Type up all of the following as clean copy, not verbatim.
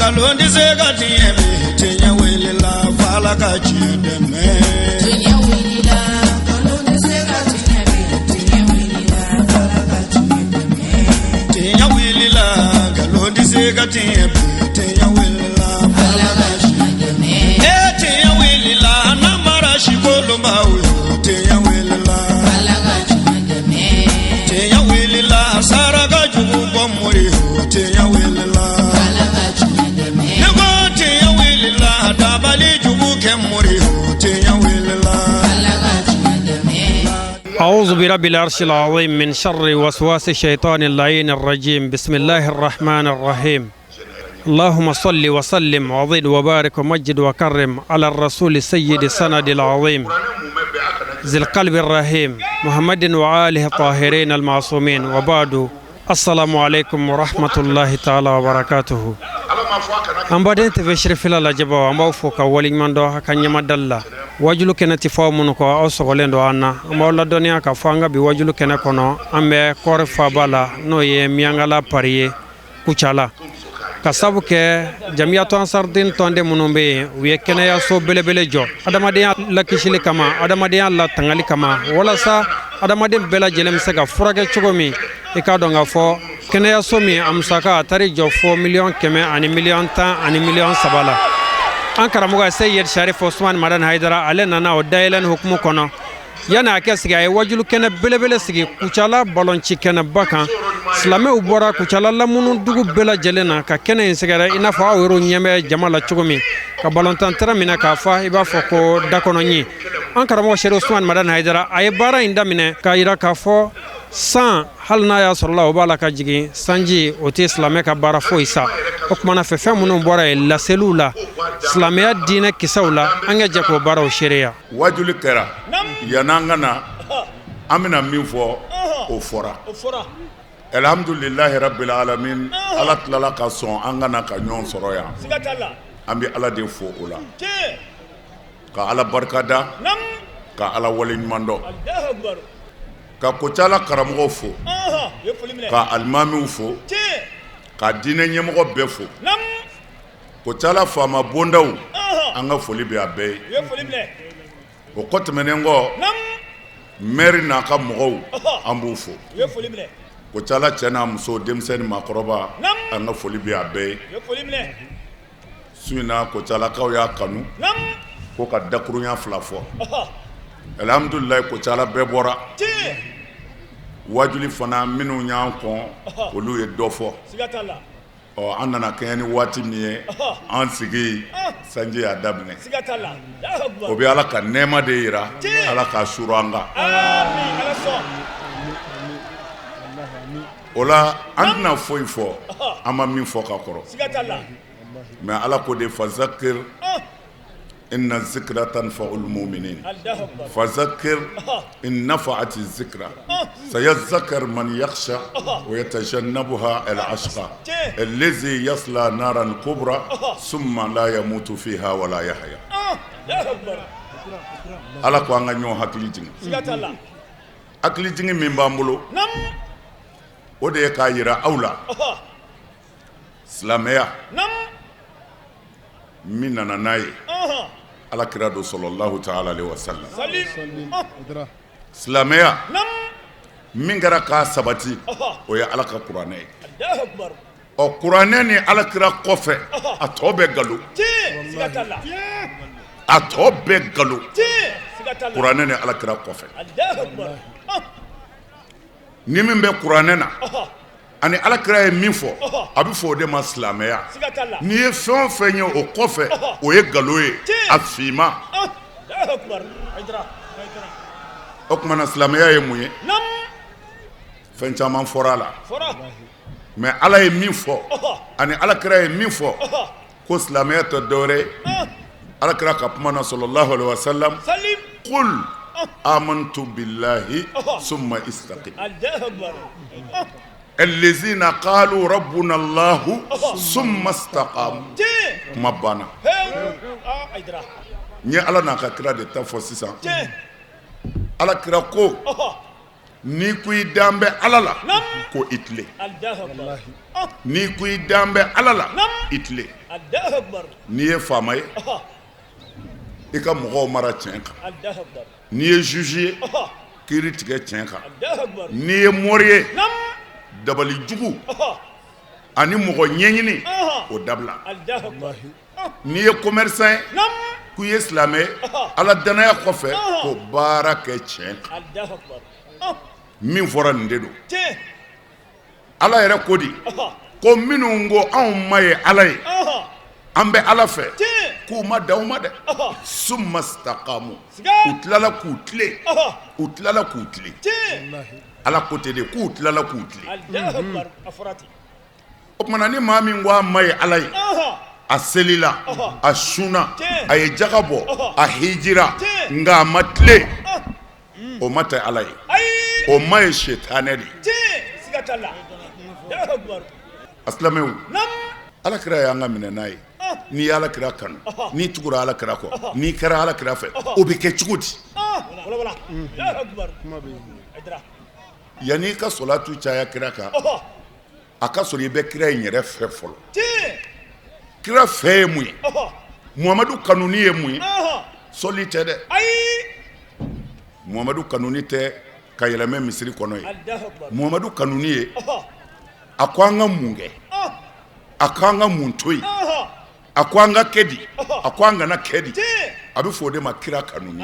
Nkalon tɛ se ka tiɲɛ bi, tiɲɛ wulila f'Ala ka tiɲɛ dɛmɛ. Tiɲɛ wulila, nkalon tɛ se ka tiɲɛ bi, tiɲɛ wulila f'Ala ka tiɲɛ dɛmɛ. Tiɲɛ wulila, nkalon tɛ se ka tiɲɛ bi, tiɲɛ wulila f'Ala Ala ka ka tiɲɛ dɛmɛ. E tiɲɛ wulila, namara si kolonbaw yo, tiɲɛ wulila. Ala ka tiɲɛ dɛmɛ. Tiɲɛ wulila, saraka jugu bɔ mori yo, tiɲɛ wulila. Ala ka tiɲɛ dɛmɛ. Ne ko tiɲɛ wulila, dabali jugu kɛ mori yo, tiɲɛ wulila. Ala ka tiɲɛ dɛmɛ. أعوذ برب العرش العظيم من شر وسواس الشيطان اللعين الرجيم. بسم الله الرحمن الرحيم. اللهم صل وسلم وزد وبارك ومجد وكرم على الرسول السيد السند العظيم ذي القلب الرحيم محمد وآله الطاهرين المعصومين، وبعد، السلام عليكم ورحمة الله تعالى وبركاته. An baden TV Sherifila lajɛbaw, an b'aw fo ka waleɲuman dɔn a ka ɲɛmadali la. Wajulu kɛnɛ tɛ fɔ aw minnu kɔ, aw sɔgɔlen don an na. An b'aw ladɔnniya k'a fɔ an ka bi wajulu kɛnɛ kɔnɔ, an bɛ kɔɔri faba la, n'o ye Miyankala pari ye, Kucala, ka sabu kɛ Jamiyatu Ansarudin tɔnden minnu bɛ yen, u ye kɛnɛyaso belebele jɔ adamadenya lakisili kama, adamadenya latangali kama, walasa adamaden bɛɛ lajɛlen bɛ se ka furakɛ cogo min. I k'a dɔn k'a fɔ kɛnɛyaso min a musaka a taar'i jɔ fo 113 000 000 la, an karamɔgɔ Seyid Sharif Osman Madani Hayidara, ale nana o dayɛlɛni hukumu kɔnɔ. Yanni a kɛ sigi, a ye wajulu kɛnɛ belebele sigi Kucala balonci kɛnɛba kan. Silamɛw bɔra Kucala lamunu dugu bɛɛ lajɛlen na ka kɛnɛ in sɛgɛrɛ, i n'a fɔ aw yɛrɛ ɲɛ bɛ jama la cogo min, ka balontan tɛrɛ minɛ k'a fa i b'a fɔ ko dakɔnɔɲi. An karamɔgɔ Seri Usman Madani Hayidara, a ye baara in daminɛ k'a yira k'a fɔ san, hali n'a y'a sɔrɔ la o b'a la ka jigin sanji, o tɛ silamɛ ka baara foyi sa. O kumana fɛ, fɛn minnu bɔra yen laseliw la, silamɛya diinɛ kisɛw la, an ka jɛ k'o baaraw seereya. Wajuli kɛra yann'an ka na, an bɛna min fɔ, o fɔra. Alhamdulilahi rabbil alamin, Ala tilala ka sɔn an ka na ka ɲɔgɔn sɔrɔ yan. An bɛ Ala de fo o la, ka Ala barikada, ka Ala waleɲuman dɔn, ka Kocala karamɔgɔw fo, ka alimamiw fo, ka diinɛ ɲɛmɔgɔ bɛɛ fo, Kocala faama bondaw, an ka foli bɛ a bɛɛ ye. O kɔ tɛmɛnen kɔ, maire n'a ka mɔgɔw, an b'u fo. Kocala cɛ n'a muso, denmisɛn ni maakɔrɔba, an ka foli bɛ a bɛɛ ye. Su in na, Kocalakaw y'a kanu ko ka dakurunya fila fɔ. Alhamdulilayi, Kocala bɛɛ bɔra wajuli fana. Minnu y'an kɔn, olu ye dɔ fɔ. Ɔ, an nana kɛɲɛ ni waati min ye, an sigi, sanji y'a daminɛ. O bɛ Ala ka nɛɛma de yira. Ala k'a suuru an kan. O la, an tɛna foyi fɔ an ma min fɔ ka kɔrɔ, mais Ala ko de: fazakir inna zikra tanfa'ul mu'minin, fazakir in nafa'ati zikra, sayazakar man yakhsha wa yatajannabuha al ashqa allazi yasla naran kubra summa la yamutu fiha wa la yahya. Ala ko an ka ɲɔgɔn hakili jigin. Hakili jigin min b'an bolo, o de ye k'a yira aw la, silamɛya min nana n'a ye, Ala kira don, sallallahu ta'ala alaihi wa sallam. Silamɛya min kɛra k'a sabati, o ye Ala ka kuranɛ ye. Ɔ, kuranɛ ni Ala kira kɔfɛ, a tɔ bɛɛ nkalon, a tɔ bɛɛ nkalon, kuranɛ ni Ala kira kɔfɛ. Ni min bɛ kuranɛ na ani Ala kira ye min fɔ, a bɛ fɔ o de ma silamɛya. N'i ye fɛn o fɛn ye o kɔfɛ, o ye nkalon ye a finma. O tuma na, silamɛya ye mun ye? Fɛn caman fɔra a la, mais Ala ye min fɔ ani Ala kira ye min fɔ ko silamɛya tɛ dɔwɛrɛ ye, Ala kira ka kuma na, sallallahu alaihi wasallam: qul amantu billahi summa istaqim. Allazina qalu rabbuna Allahu summa istaqamu. Kuma banna. N ye Ala n'a ka kira de ta fɔ sisan. Ala kira ko n'i ko i dan bɛ Ala la, ko i tilen. N'i ko i dan bɛ Ala la, i tilen. N'i ye faama ye, i ka mɔgɔw mara tiɲɛ kan. N'i ye juge ye, kiiri tigɛ tiɲɛ kan. N'i ye mori ye, dabali jugu ani mɔgɔ ɲɛɲini, o dabila. N'i ye commerçant ye, k'i ye silamɛ ye, ala danaya kɔfɛ, ko baara kɛ tiɲɛ kan. Min fɔra nin de don. Ala yɛrɛ ko di ko minnu ko anw ma ye ala ye, an bɛ ala fɛ, k'u ma dan o ma dɛ, summa stakamu, u tilala k'u tilen, u tilala k'u tilen. Ala ko ten de, k'u tilala k'u tilen. O tuma na ni maa min ko a ma ye ala ye, a selila, a sunna, a ye jaga bɔ, a hijira, nka a ma tilen, o ma tɛ ala ye, o ma ye sitanɛ de ye. A silamɛw, ala kira y'an ka minɛ n'a ye. N'i ye ala kira kanu, n'i tugura ala kira kɔ, n'i kɛra ala kira fɛ, o bɛ kɛ cogo di? Yanni i ka sɔlatu caya kira kan, a ka sɔrɔ i bɛ kira in yɛrɛ fɛ fɔlɔ. Kira fɛ ye mun ye? Muhamadu kanuni ye mun ye? Sɔli tɛ dɛ. Muhamadu kanuni tɛ ka yɛlɛmɛ misiri kɔnɔ ye. Muhamadu kanuni ye a ko an ka mun kɛ, a ko an ka mun to yen, a ko an ka kɛ di, a ko an kana kɛ di. A bɛ fɔ o de ma kira kanuni.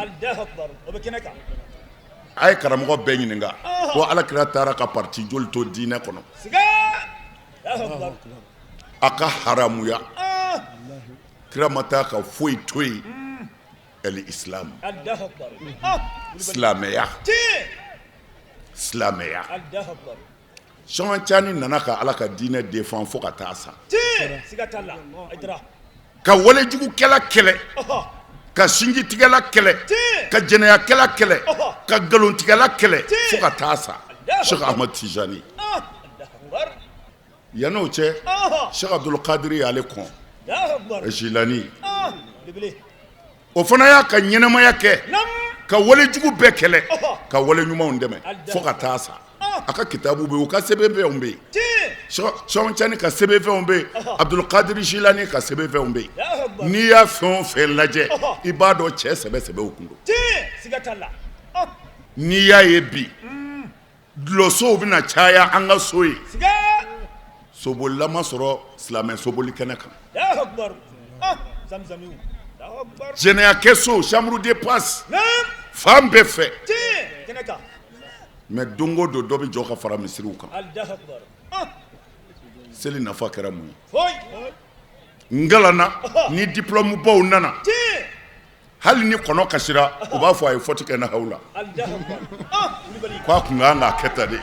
A ye karamɔgɔ bɛɛ ɲininka ko ala kira taara ka parti joli to diinɛ kɔnɔ? A ka haramuya. Kira ma taa ka foyi to yen. El islam, silamɛya, silamɛya. Sɔn Cani nana ka ala ka diinɛ défend fo ka taa sa, ka walejugukɛla kɛlɛ, ka sinjitigɛla kɛlɛ, ka jɛnɛyakɛla kɛlɛ, ka nkalontigɛla kɛlɛ fo ka taa sa. Cheikh Ahmad Tijani. Yan'o cɛ, Cheikh Abdul Kadiri y'ale kɔn Jilani, o fana y'a ka ɲɛnamaya kɛ ka walejugu bɛɛ kɛlɛ, ka wale ɲumanw dɛmɛ fo ka taa sa. A ka kitabu bɛ yen, u ka sɛbɛnfɛnw bɛ yen. Sɛki Cani ka sɛbɛnfɛnw bɛ yen, Abdul Kadiri Jilani ka sɛbɛnfɛnw bɛ yen. N'i y'a fɛn o fɛn lajɛ, i b'a dɔn cɛ sɛbɛ sɛbɛw kun don. N'i y'a ye bi dulɔsow bɛna caya an ka so ye, sobolila ma sɔrɔ silamɛ soboli kɛnɛ kan, jɛnɛyakɛso, chambre de passe fan bɛɛ fɛ, mais don o don dɔ bɛ jɔ ka fara misiriw kan. Seli nafa kɛra mun ye? N kalanna ni diplôme baw nana, hali ni kɔnɔ kasira, u b'a fɔ a ye faute kɛ nahawu la, k'a kun kan k'a kɛ tan de.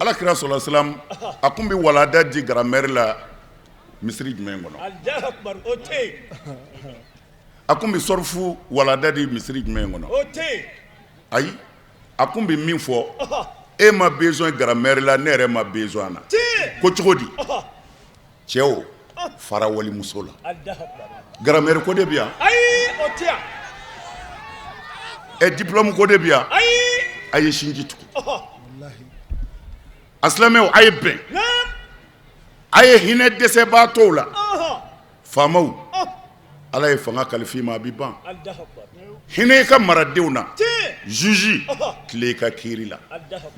Ala kira sɔla salam a kun bɛ walada di grammaire la misiri jumɛn kɔnɔ? A kun bɛ sɔrɔfu walada di misiri jumɛn kɔnɔ? Ayi, a kun bɛ min fɔ, e ma besoin grammaire la, ne yɛrɛ ma besoin na. Ko cogo di? Cɛw fara walimuso la, grammaire ko de bɛ yan, ɛ diplôme ko de bɛ yan. A ye sinji tugu. A silamɛw, a ye bɛn, a ye hinɛ dɛsɛbaatɔw la. Faamaw, ala ye fanga kalifa i ma, a bɛ ban. Hinɛ i ka maradenw na. Juge, tilen i ka kiiri la.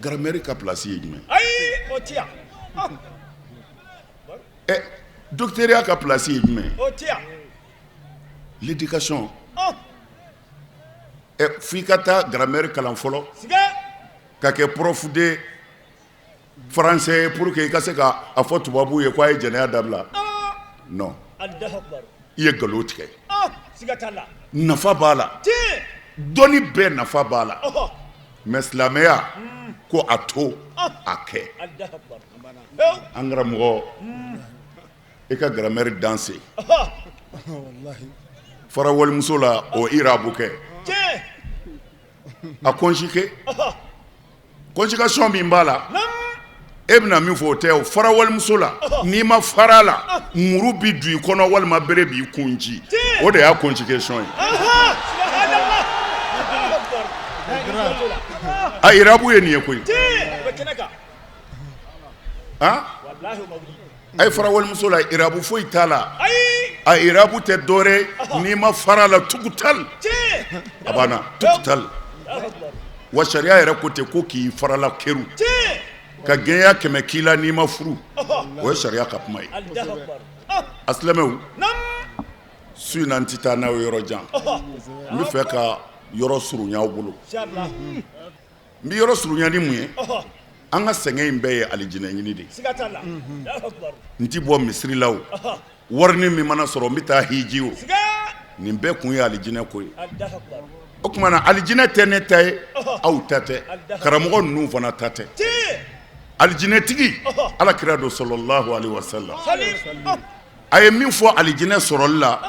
Grammaire ka place ye jumɛn? Ɛ docteurya ka place ye jumɛn? L'éducation, ɛ f'i ka taa grammaire kalan fɔlɔ ka kɛ prof de français pour que i ka se ka a fɔ tubabuw ye ko a ye jɛnɛya dabila? Non, i ye nkalon tigɛ. Nafa b'a la, dɔnni bɛɛ nafa b'a la, mais silamɛya ko a to a kɛ. An karamɔgɔ, i ka grammaire danse fara walimuso la, o irabu kɛ, a conjuguer, conjugation min b'a la, e bɛna min fɔ o tɛ o. Fara walimuso la, n'i ma fara la, muru bɛ don i kɔnɔ walima bere b'i kun ci, o de y'a conjugation ye. A irabu ye nin ye koyi. A ye fara walimuso la, irabu foyi t'a la, a irabu tɛ dɔwɛrɛ n'i ma fara la tukutal, a banna tukutal. Wa sariya yɛrɛ ko ten ko k'i farala keru, ka gɛɲɛ 100 k'i la n'i ma furu, o ye sariya ka kuma ye. A silamɛw, su in na n tɛ taa n'aw yɔrɔ jan, n bɛ fɛ ka yɔrɔ surunya aw bolo. N bɛ yɔrɔ surunya ni mun ye? An ka sɛgɛn in bɛɛ ye alijinɛ ɲini de ye. N ti bɔ misiri la o, warini min mana sɔrɔ n bɛ taa hiji o, nin bɛɛ kun ye alijinɛ ko ye. O tuma na alijinɛ tɛ ne ta ye, aw ta tɛ, karamɔgɔ ninnu fana ta tɛ. Alijinɛtigi Ala kira don sɔlɔlahu alehi wasalam. A ye min fɔ alijinɛ sɔrɔli la,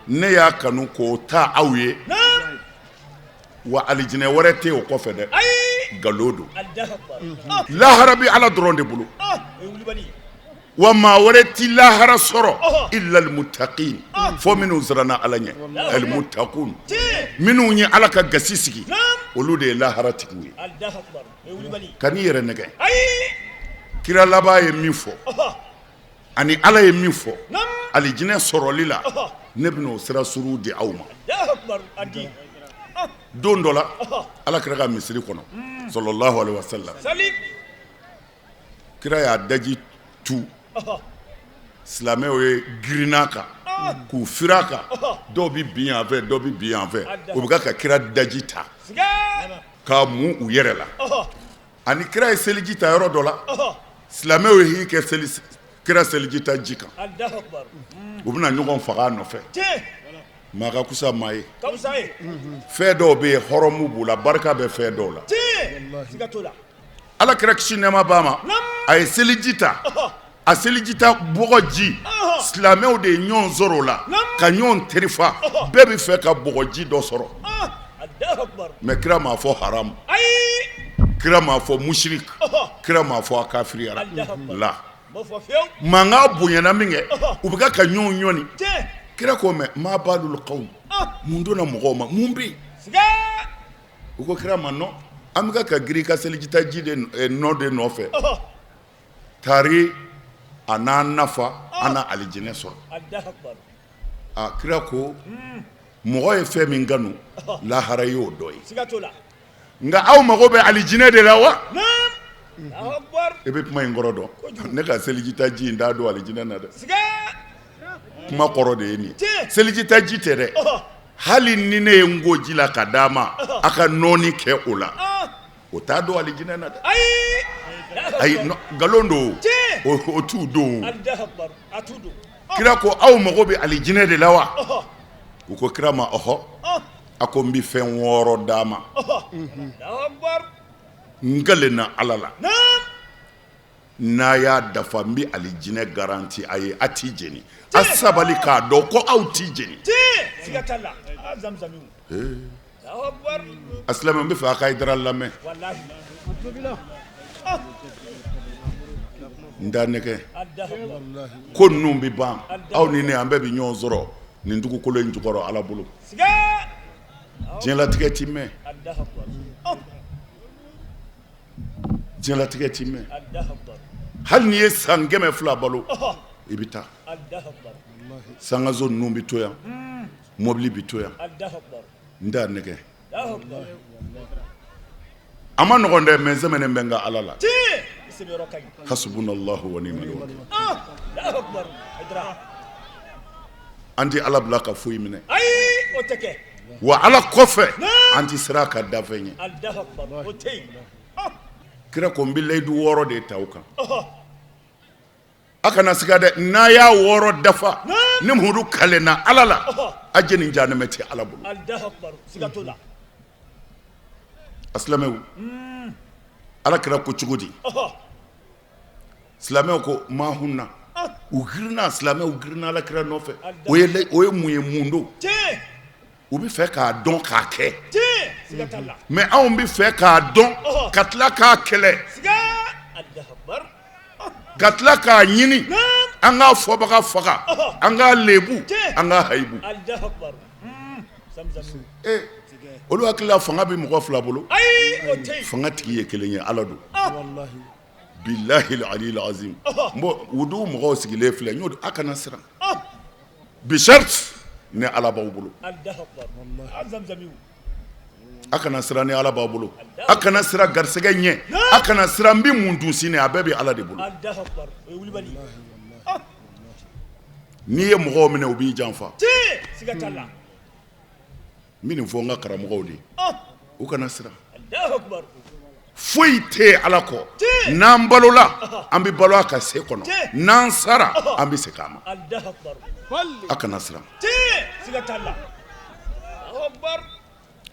ne y'a kanu k'o ta aw ye. Wa alijinɛ wɛrɛ tɛ o kɔfɛ dɛ, nkalon don, lahara bɛ Ala dɔrɔn de bolo, wa maa wɛrɛ tɛ lahara sɔrɔ illal mutakin fo minnu siranna Ala ɲɛ almutakun minnu ye Ala ka gasi sigi olu de ye lahara tigiw ye, kan'i yɛrɛ nɛgɛn, kira laban ye min fɔ ani Ala ye min fɔ alijinɛ sɔrɔli la ne bɛna o sira surun di aw ma don dɔ la Ala kira ka misiri kɔnɔ sɔlɔlahu alehi wasalam kira y'a daji tu silamɛw ye girinna a kan k'u firi a kan dɔw bɛ bin yan fɛ dɔw bɛ bin yan fɛ u bɛ ka kira daji ta k'a mu u yɛrɛ la ani kira ye seliji ta yɔrɔ dɔ la silamɛw ye hi kɛ seli kira seliji ta ji kan u bɛna ɲɔgɔn faga a nɔfɛ maa ka kusa maa ye fɛn dɔw bɛ yen hɔrɔmu b'u la barika bɛ fɛn dɔw la ala kira kisi nɛɛma b'a ma a ye seliji ta a seliji ta bɔgɔ ji silamɛw de ye ɲɔgɔn sɔrɔ o la ka ɲɔgɔn terifa bɛɛ bɛ fɛ ka bɔgɔji dɔ sɔrɔ mais kira m'a fɔ haramu kira m'a fɔ musiriki kira m'a fɔ a kafiriyara la mankan bonyana min kɛ u bɛ ka ɲɔgɔn ɲɔni kira ko mais ma balul qawm mun donna mɔgɔw ma mun bɛ yen u ko kira ma non an bɛ ka girin i ka selijita ji de nɔ de nɔfɛ tari a n'a nafa an na alijinɛ sɔrɔ a kira ko mɔgɔ ye fɛn min kanu lahara y'o dɔ ye nka aw mago bɛ alijinɛ de la wa i bɛ kuma in kɔrɔ dɔn ne ka selijita ji in t'a don alijinɛ na dɛ kuma kɔrɔ de ye nin selijita ji tɛ dɛ hali ni ne ye n ko ji la ka d'a ma a ka nɔɔni kɛ o la o t'a don alijinɛ na dɛ ayi nkalon don o t'u don kira ko aw mago bɛ alijinɛ de la wa u ko kira ma ɔhɔ a ko n bɛ fɛn 6 d'a ma n kalenna ala la n'a y'a dafa n bɛ alijinɛ garanti a ye a t'i jeni a sabali k'a dɔn ko aw t'i jeni a silamɛ n bɛ fɛ a ka Hayidara lamɛn n t'a nɛgɛ ko ninnu bɛ ban aw ni ne an bɛɛ bɛ ɲɔgɔn sɔrɔ nin dugukolo in jukɔrɔ Ala bolo diɲɛlatigɛ ti mɛn diɲɛlatigɛ ti mɛn hali n'i ye san 200 balo i bɛ taa sangaso ninnu bɛ to yan mɔbili bɛ to yan n t'a nɛgɛ a ma nɔgɔn dɛ mais n sɛmɛnen bɛ n ka Ala la hasubunallahu wa ni'mal wakil an tɛ Ala bila ka foyi minɛ wa Ala kɔfɛ an tɛ siran a ka dafɛn ɲɛ kira ko n bɛ layidu 6 de ta aw kan a kana siga dɛ n'a y'a 6 dafa ne Muhamadu kalenna Ala la a jeni jahanamɛ tɛ Ala bolo a silamɛw Ala kira ko cogo di silamɛw ko ma hunna u girinna silamɛw girinna Ala kira nɔfɛ o ye mun ye mun don u bɛ fɛ k'a dɔn k'a kɛ mais anw bɛ fɛ k'a dɔn ka tila k'a kɛlɛ ka tila k'a ɲini an k'a fɔbaga faga an k'a lebu an k'a hayibu olu hakili la fanga bɛ mɔgɔ fila bolo fanga tigi ye kelen ye Ala don. Bilahi aliyil azim bon wudugu mɔgɔw sigilen filɛ n y'o a kana siran bisharti ni Ala b'aw bolo a kana siran ni Ala b'aw bolo a kana siran garisɛgɛ ɲɛ a kana siran n bɛ mun dun sini a bɛɛ bɛ Ala de bolo n'i ye mɔgɔw minɛ u b'i janfa n bɛ nin fɔ n ka karamɔgɔw de ye u kana siran foyi tɛ Ala kɔ n'an balola an bɛ balo a ka se kɔnɔ n'an sara an bɛ segin a ma a kana siran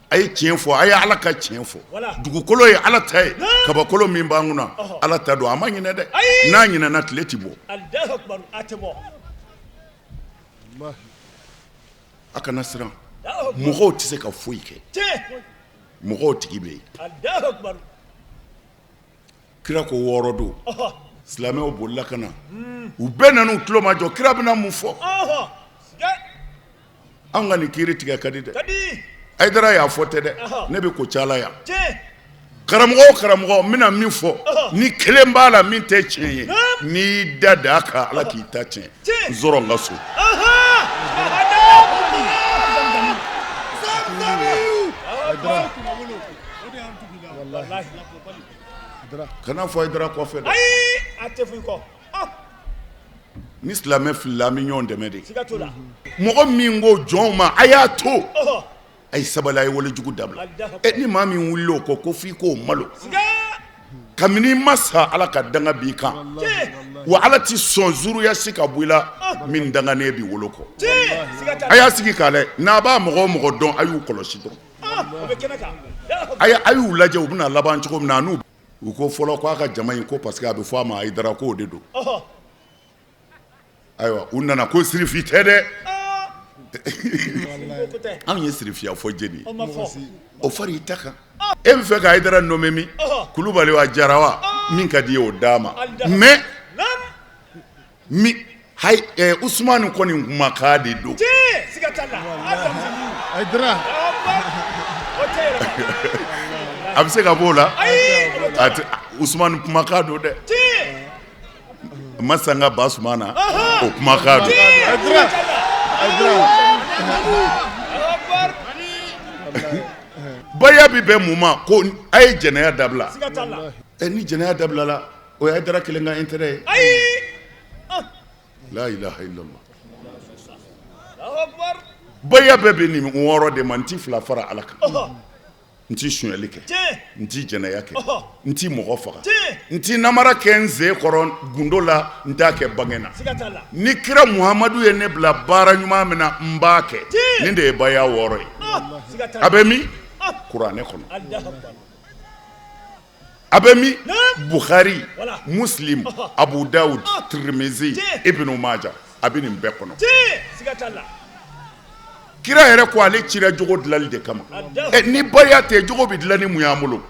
a ye tiɲɛ fɔ a ye Ala ka tiɲɛ fɔ dugukolo ye Ala ta ye kabakolo min b'an kunna Ala ta don a ma ɲinɛ dɛ n'a ɲinɛna tile tɛ bɔ a kana siran mɔgɔw tɛ se ka foyi kɛ mɔgɔw tigi bɛ yen kira ko wɔɔrɔ don silamɛw bolila ka na u bɛɛ nana u tulo majɔ kira bɛna mun fɔ anw ka nin kiri tigɛ ka di dɛ Hayidara y'a fɔ tɛ dɛ ne bɛ Kocala yan karamɔgɔ o karamɔgɔ n bɛna min fɔ ni kelen b'a la min tɛ tiɲɛ ye n'i y'i da d'a kan Ala k'i ta tiɲɛ n sɔrɔ n ka so kana fɔ Hayidara kɔfɛ dɛ ni silamɛ filila an bɛ ɲɔgɔn dɛmɛ de mɔgɔ min ko jɔnw ma a y'a to a ye sabali a ye walejugu dabila ɛ ni maa min wulila o kɔ ko f'i k'o malo kabini i ma sa ala ka danga b'i kan wa ala ti sɔn zuruya si ka bɔ i la min danganen b'i wolo kɔ a y'a sigi k'a lajɛ n'a b'a mɔgɔ o mɔgɔ dɔn a y'u kɔlɔsi dɔrɔn a y'u lajɛ u bɛna laban cogo min na n'u u ko fɔlɔ k'a ka jama in ko parce que a bɛ fɔ a ma Hayidara k'o de don Ayiwa u nana ko sirifi tɛ dɛ anw ye sirifiya fɔ jeli ye o fara i ta kan e bɛ fɛ ka Hayidara nommer min Kulubali wa Jara wa min ka di i ye o d'a ma mais Usumani kɔni kumakan de don a bɛ se ka b'o la Usumani kumakan don dɛ Masanga Basumana o kumakan don baya bɛ bɛn mun ma ko a ye jɛnɛya dabila ni jɛnɛya dabilala o ye Hayidara kelen ka intérêt ye la ilaha illallah baya bɛɛ bɛ nin wɔɔrɔ de ma n ti fila fara Ala kan n ti sonyali kɛ n ti jɛnɛya kɛ n ti mɔgɔ faga n ti namara kɛ n sen kɔrɔ gundo la n t'a kɛ bange na ni kira Muhamadu ye ne bila baara ɲuman min na n b'a kɛ nin de ye baya wɔɔrɔ ye a bɛ min kuranɛ kɔnɔ a bɛ min Bukhari Muslim Abu Dawud Tirimizi Ibnu Maja a bɛ nin bɛɛ kɔnɔ kira yɛrɛ ko ale cira jogo dilanli de kama ni baya tɛ jogo bɛ dilan ni mun y'an bolo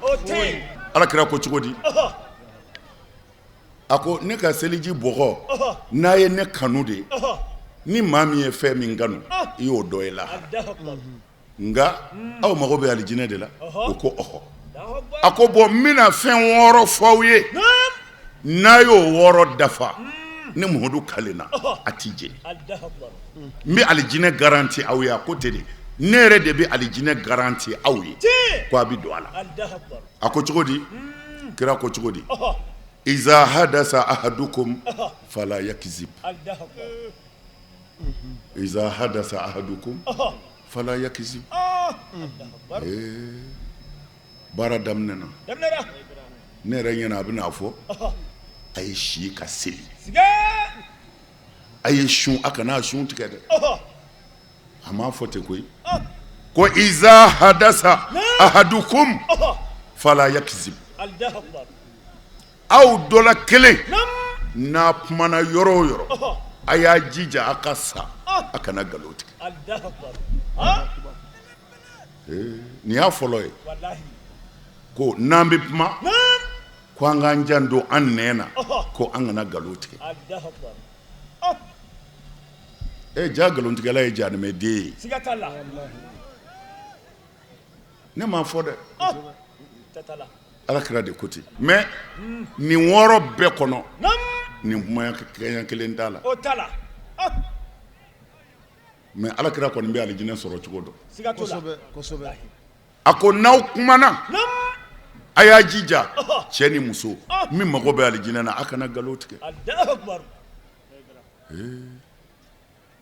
ala kira ko cogo di a ko ne ka seliji bɔgɔ n'a ye ne kanu de ni maa min ye fɛn min kanu i y'o dɔ ye lahara nka aw mago bɛ alijinɛ de la u ko ɔhɔ a ko bon n bɛna fɛn wɔɔrɔ fɔ aw ye n'a y'o wɔɔrɔ dafa ne Muhamadu kalenna a ti jeni n bɛ alijinɛ garanti aw ye a ko ten de ne yɛrɛ de bɛ alijinɛ garanti aw ye ko a bɛ don a la a ko cogo di kira ko cogo di iza hadasa ahadukum fala yakzib iza hadasa ahadukum fala yakzib baara daminɛna ne yɛrɛ ɲɛna a bɛna a fɔ a ye si ka seli a ye sun a kana sun tigɛ dɛ a m'a fɔ ten koyi ko iza hadasa ahadukum fala yakzib aw dɔ la kelen n'a kumana yɔrɔ o yɔrɔ a y'a jija a ka sa a kana nkalon tigɛ nin y'a fɔlɔ ye ko n'an bɛ kuma ko an k'an janto an nɛn na ko an kana nkalon tigɛ e ja nkalontigɛla ye jahanɛmɛden ye ne m'a fɔ dɛ. Ala kira de ko ten. Mais nin wɔɔrɔ bɛɛ kɔnɔ, nin kuma kɛɲɛ kelen t'a la. O t'a la. Mais ala kira kɔni bɛ alijinɛ sɔrɔ cogo dɔn. Siga t'o la. Kosɛbɛ, kosɛbɛ. A ko n'aw kumana, a y'a jija, cɛ ni muso min mago bɛ alijinɛ na, a kana nkalon tigɛ. Allahu akbar.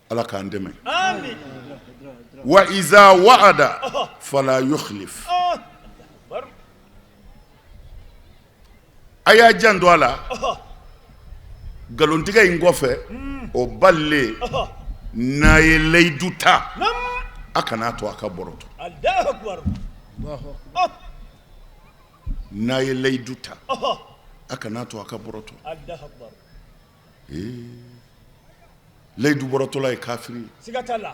Ala k'an dɛmɛ. Amin. Wa iza wa'ada fala yukhlif. Akbar. A y'a janto a la, nkalontigɛ in kɔfɛ, o balilen, n'a ye layidu ta, a kana to a ka bɔrɔtɔ. Allahu akbar. N'a ye layidu ta, a kana to a ka bɔrɔtɔ. Allahu akbar. Layidu bɔrɔtɔla ye kafiri ye. Siga t'a la.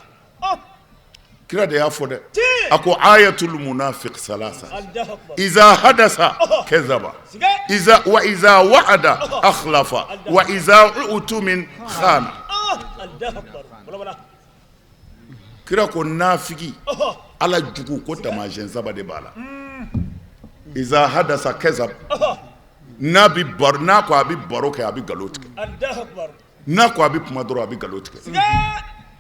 Kira de y'a fɔ dɛ. A ko ayatul munafiq salasa. Allahu akbar. Iza hadasa kazaba. Siga. Iza wa iza wa'ada akhlafa wa iza utumin khana. Allahu akbar. Wala wala. Kira ko nafigi ala jugu ko taamasiyɛn saba de b'a la. Iza hadasa kazab. N'a bɛ baro, n'a ko a bɛ baro kɛ, a bɛ nkalon tigɛ. Allahu akbar. N'a ko a bɛ kuma dɔrɔn, a bɛ nkalon tigɛ.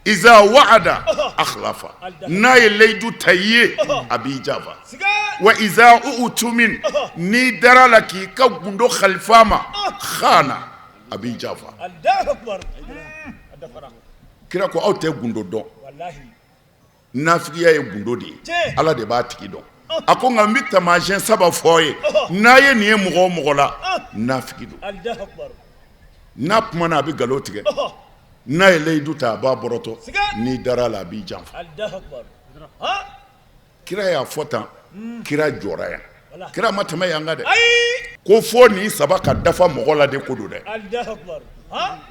Iza wa'ada akhlafa. N'a ye layidu ta i ye, a b'i janfa. Siga. Wa iza utumin, n'i dara la k'i ka gundo kalifa ma, khana, a b'i janfa. Allahu akbar. A dafara. Kira ko aw tɛ gundo dɔn. Wallahi. Nafigiya ye gundo de ye. Tiɲɛ. Ala de b'a tigi dɔn. A ko nka n bɛ taamasiyɛn saba fɔ ye, n'a ye nin ye mɔgɔ o mɔgɔ la, nafigi don. Allahu akbar. N'a kumana, a bɛ nkalon tigɛ. N'a ye layidu ta, a b'a bɔrɔtɔ. N'i dara a la, a b'i janfa. Allahu akbar. Kira y'a fɔ tan, kira jɔra yan. Kira ma tɛmɛ yan kan dɛ. Ayi. Ko fo nin saba ka dafa mɔgɔ la de ko don dɛ. Allahu akbar.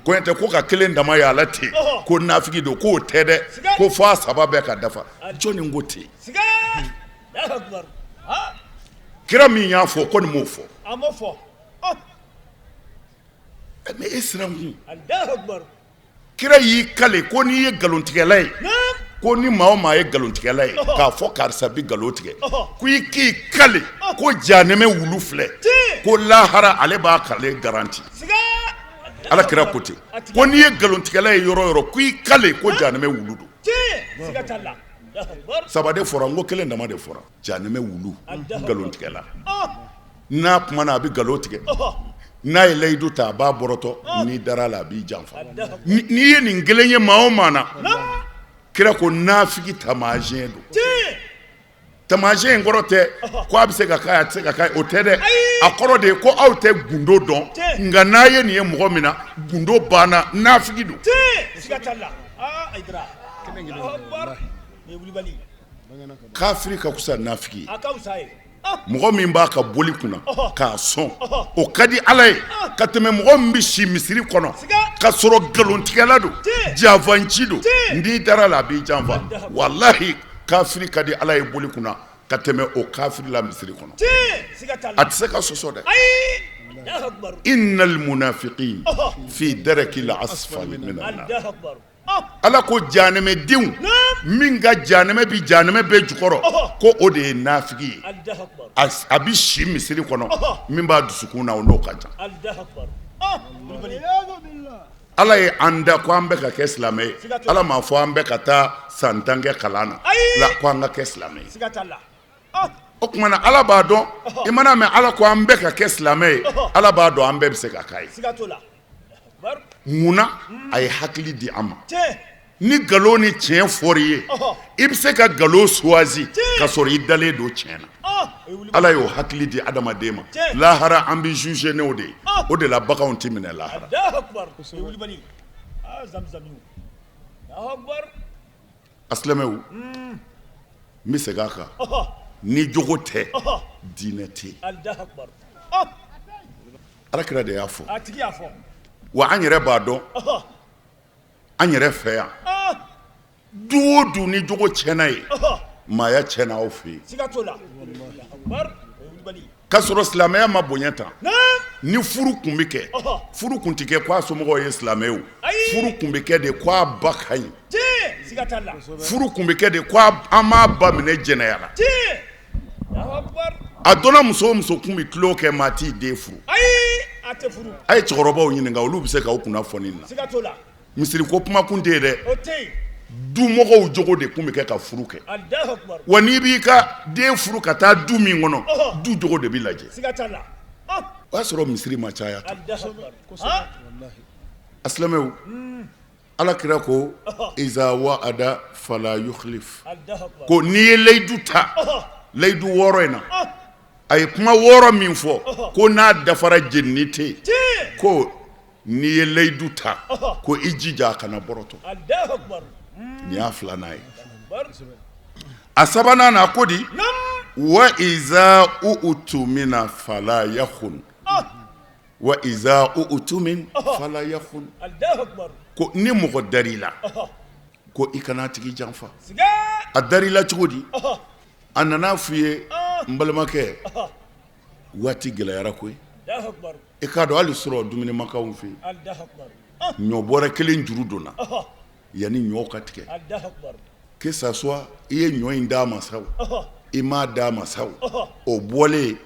Ko tɛ ko ka kelen dama ye a la ten ko nafigi don, k'o tɛ dɛ, ko fo a saba bɛɛ ka dafa. Jɔnni ko ten? Siga. Allahu akbar. Kira min y'a fɔ ko nin m'o fɔ. A m'o fɔ. Mais e sirankun. Allahu akbar. Kira y'i kale ko n'i ye nkalontigɛla ye, ko ni maa o maa ye nkalontigɛla ye, k'a fɔ karisa bɛ nkalon tigɛ, ko i k'i kale ko janɛmɛ wulu filɛ, ko lahara ale b'a kale garanti. Ala kira ko ten, ko n'i ye nkalontigɛla ye yɔrɔ o yɔrɔ, ko i kale ko janɛmɛ wulu don. Siga t'a la. Saba de fɔra, n ko kelen dama de fɔra. Janɛmɛ wulu, nkalontigɛla. N'a kumana, a bɛ nkalon tigɛ. N'a ye layidu ta, a b'a bɔrɔtɔ. N'i dara a la, a b'i janfa. N'i ye nin kelen ye maa o maa na, kira ko nafigi taamasiyɛn don. Taamasiyɛn in kɔrɔ tɛ ko a bɛ se ka k'a ye, a tɛ se ka k'a ye, o tɛ dɛ. A kɔrɔ de ye ko aw tɛ gundo dɔn, nka n'a ye nin ye mɔgɔ min na, gundo banna, nafigi don. Siga t'a la. Ayidara. Nin ye wulibali. Kafiri ka fisa nafigi ye. A ka fisa ye. Mɔgɔ min b'a ka boli kunna k'a sɔn, o ka di Ala ye ka tɛmɛ mɔgɔ min bɛ si misiri kɔnɔ ka sɔrɔ nkalontigɛla don, janfanci don. N'i dara la, a b'i janfa. Walahi, kafiri ka di Ala ye boli kunna ka tɛmɛ o kafiri la misiri kɔnɔ. A tɛ se ka sɔsɔ dɛ. Innal munafiqin fi darakil asfali minan nar. Ala ko janɛmɛdenw, min ka janɛmɛ bɛ janɛmɛ bɛɛ jukɔrɔ, ko o de ye nafigi ye. A bɛ si misiri kɔnɔ, min b'a dusukun na, o n'o ka jan. Ala ye an da ko an bɛɛ ka kɛ silamɛ ye. Ala m'a fɔ an bɛɛ ka taa san 10 kɛ kalan na la, ko an ka kɛ silamɛ ye. O tuma na, Ala b'a dɔn. I mana mɛn Ala ko an bɛɛ ka kɛ silamɛ ye, Ala b'a dɔn an bɛɛ bɛ se ka k'a ye. Munna a ye hakili di an ma? Ni nkalon ni tiɲɛ fɔra i ye, i bɛ se ka nkalon choisi ka sɔrɔ i dalen don tiɲɛ na. Ala y'o hakili di adamaden ma. Lahara, an bɛ juger n'o de ye. O de la baganw tɛ minɛ lahara. A silamɛw, n bɛ segin a kan, ni jogo tɛ, diinɛ tɛ yen. Ala kira de y'a fɔ. Wa an yɛrɛ b'a dɔn, an yɛrɛ fɛ yan, du o du, ni jogo tiɲɛna ye, maaya tiɲɛna aw fɛ yen. K'a sɔrɔ silamɛya ma bonya tan, ni furu tun bɛ kɛ, furu tun tɛ kɛ ko a somɔgɔw ye silamɛ ye. Furu tun bɛ kɛ de ko a ba ka ɲi. Furu tun bɛ kɛ de ko an m'a ba minɛ jɛnɛya la. A dɔnna muso o muso kun bɛ tulon kɛ, maa t'i den furu. Ayi, a tɛ furu. A ye cɛkɔrɔbaw ɲininka, olu bɛ se k'aw kunnafoni nin na. Siga t'o la. Misiri ko kuma kun tɛ yen dɛ. O tɛ yen. Dumɔgɔw jogo de kun bɛ kɛ ka furu kɛ. Alahu akibaru. Wa n'i b'i ka den furu ka taa du min kɔnɔ, du jogo de bɛ lajɛ. Siga t'a la. O y'a sɔrɔ misiri ma caya tan. Alahu akibaru. A silamɛw, Ala kira ko iza wa'ada fala yukhlif, ko n'i ye layidu ta, layidu 6 in na, a ye kuma 6 min fɔ, ko n'a dafara jenini tɛ yen, ko n'i ye layidu ta, ko i jija a kana bɔrɔtɔ. Nin y'a filanan ye. A sabanan na, a ko di? Wa iza utumina fala yakhun. Wa iza utumina fala yakhun, ko ni mɔgɔ dar'i la, ko i kana tigi janfa. A dar'i la cogo di? A nana f'i ye, n balimakɛ, waati gɛlɛyara koyi, i k'a dɔn hali surɔ dumuni ma k'anw fɛ yen, ɲɔ bɔrɛ kelen juru donna yanni ɲɔ ka tigɛ, que ça soit i ye ɲɔ in d'a ma sa, i m'a d'a ma sa, o bɔlen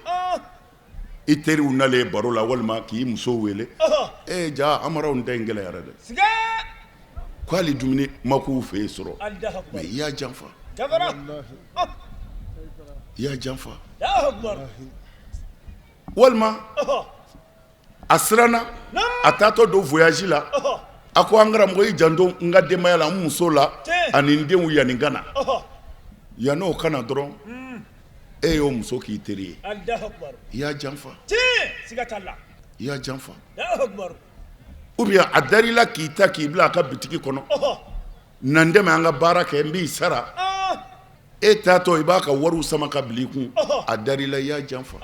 i teriw nalen baro la walima k'i muso wele, ee ja Amara ta in gɛlɛyara dɛ, ko hali dumuni ma k'u fɛ yen surɔ, mais i y'a janfa, i y'a janfa. Walima a siranna, a taatɔ don voyage la, a ko an karamɔgɔ, i janto n ka denbaya la, n muso la ani n denw, yanni n ka na. Yan'o ka na dɔrɔn, e y'o muso k'i teri ye, i y'a janfa, i y'a janfa. Ou bien a dar'i la k'i ta k'i bila a ka bitigi kɔnɔ, na n dɛmɛ an ka baara kɛ, n b'i sara. E taatɔ i b'a ka wariw sama ka bila i kun, a dar'i la, i y'a janfa.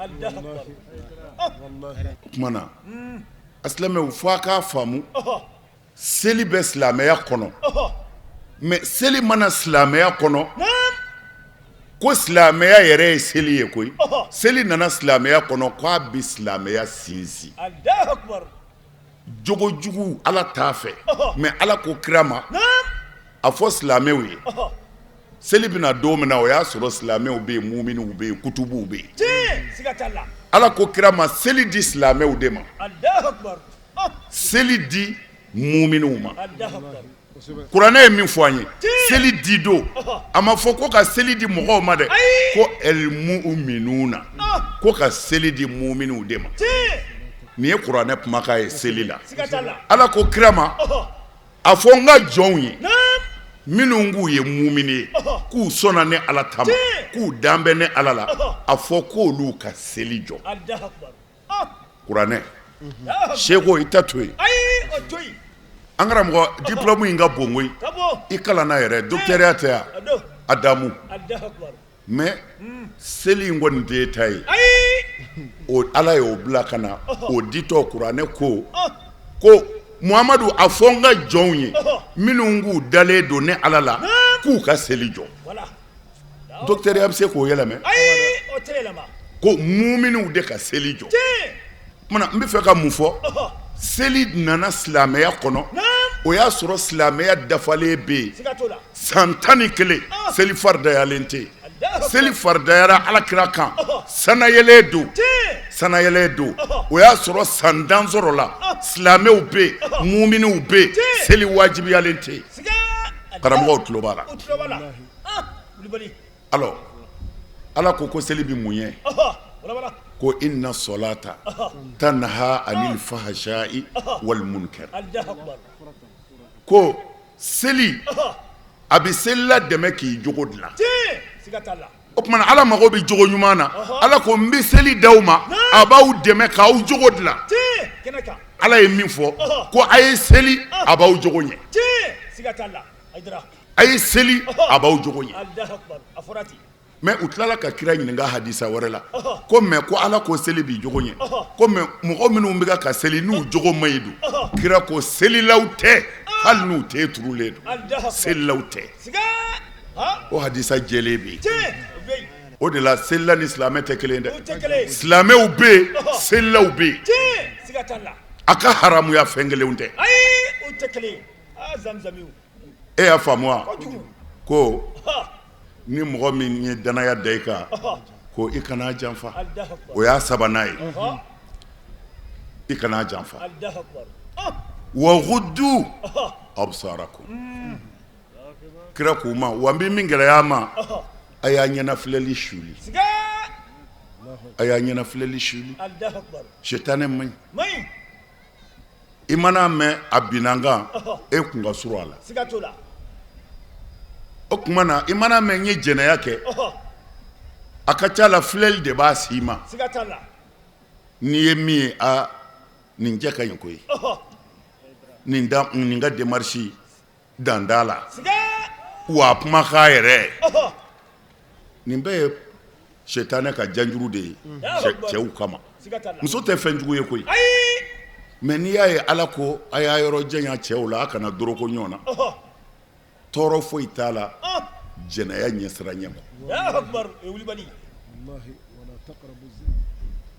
O tuma na, a silamɛw, fo a k'a faamu, seli bɛ silamɛya kɔnɔ, mais seli ma na silamɛya kɔnɔ ko silamɛya yɛrɛ ye seli ye koyi. Seli nana silamɛya kɔnɔ k'a bɛ silamɛya sinsin. Jogo jugu, Ala t'a fɛ, mais Ala ko kira ma, a fɔ silamɛw ye. Seli bɛ na don min na, o y'a sɔrɔ silamɛw bɛ yen, muminiw bɛ yen, kutubuw bɛ yen. Ala ko kira ma, seli di silamɛw de ma, seli di muminiw ma. Kuranɛ ye min fɔ an ye seli di don, a ma fɔ ko ka seli di mɔgɔw ma dɛ, ko elmuminuna, ko ka seli di muminiw de ma. Nin ye kuranɛ kumakan ye seli la. Ala ko kira ma, a fɔ n ka jɔnw ye minnu k'u ye mumini ye, k'u sɔnna ne Ala ta ma, k'u dan bɛ ne Ala la, a fɔ k'olu ka seli jɔ. Kuranɛ seko i ta to yen. An karamɔgɔ, diplôme in ka bon koyi, i kalanna yɛrɛ, docteur tɛ yan a damu, mais seli in kɔni tɛ ta ye. O Ala y'o bila ka na o ditɔ, kuranɛ ko ko Muhamadu, a fɔ n ka jɔnw ye minnu k'u dalen don ne Ala la, k'u ka seli jɔ. Docteur bɛ se k'o yɛlɛmɛ ko muminiw de ka seli jɔ. Tuma n bɛ fɛ ka mun fɔ? Seli nana silamɛya kɔnɔ, o y'a sɔrɔ silamɛya dafalen bɛ yen san 11, seli faridayalen tɛ yen. Seli faridayara Ala kira kan sanayɛlɛ don, sanayɛlɛ don, o y'a sɔrɔ san 10 sɔrɔla, silamɛw bɛ yen, muminiw bɛ yen, seli wajibiyalen tɛ yen. Karamɔgɔw tulo b'a la. Alors Ala ko ko seli bɛ mun ɲɛ? Ko inna solata tanha anil fahsha'i wal munkar. Ko seli, a bɛ selila dɛmɛ k'i jogo dilan. O tuma Ala mago bɛ jogo ɲuman na. Ala ko n bɛ seli d'aw ma, a b'aw dɛmɛ k'aw jogo dilan. Ala ye min fɔ, ko a ye seli, a b'aw jogo ɲɛ. A ye seli, a b'aw jogo ɲɛ. Mais u tilala ka kira ɲininka hadisa wɛrɛ la, ko mais ko Ala ko seli b'i jogo ɲɛ, ko mais mɔgɔ minnu bɛ ka seli n'u jogo man ɲi dun? Kira ko selilaw tɛ, hali n'u ten turulen don, selilaw tɛ. O hadisa jɛlen bɛ yen. O de la selila ni silamɛ tɛ kelen dɛ. Silamɛw bɛ yen, selilaw bɛ yen. A ka haramuya fɛn kelenw tɛ. E y'a faamu wa? Ko ni mɔgɔ min ye dannaya da i kan, Ko i kana janfa. O y'a sabanan ye, i kana janfa. Wa gudu absarakum. Kira k'u ma, wa n bɛ min gɛlɛya ma, a y'a ɲɛnafilɛli suli, a y'a ɲɛnafilɛli suli. Sitanɛ man ɲi. I mana mɛn a binna n kan, e kun ka surun a la. O tuma na, i mana mɛn n ye jɛnɛya kɛ, a ka ca la filɛli de b'a s'i ma. N'i ye min ye, a nin cɛ ka ɲi koyi, nin nin ka démarche dan t'a la, wa a kumakan yɛrɛ, nin bɛɛ ye sitanɛ ka janjuru de ye cɛw kama. Muso tɛ fɛn jugu ye koyi, mais n'i y'a ye Ala ko a y'a yɔrɔ janya cɛw la, a kana doroko ɲɔgɔn na, tɔɔrɔ foyi t'a la jɛnɛya ɲɛsiranɲɛ ma.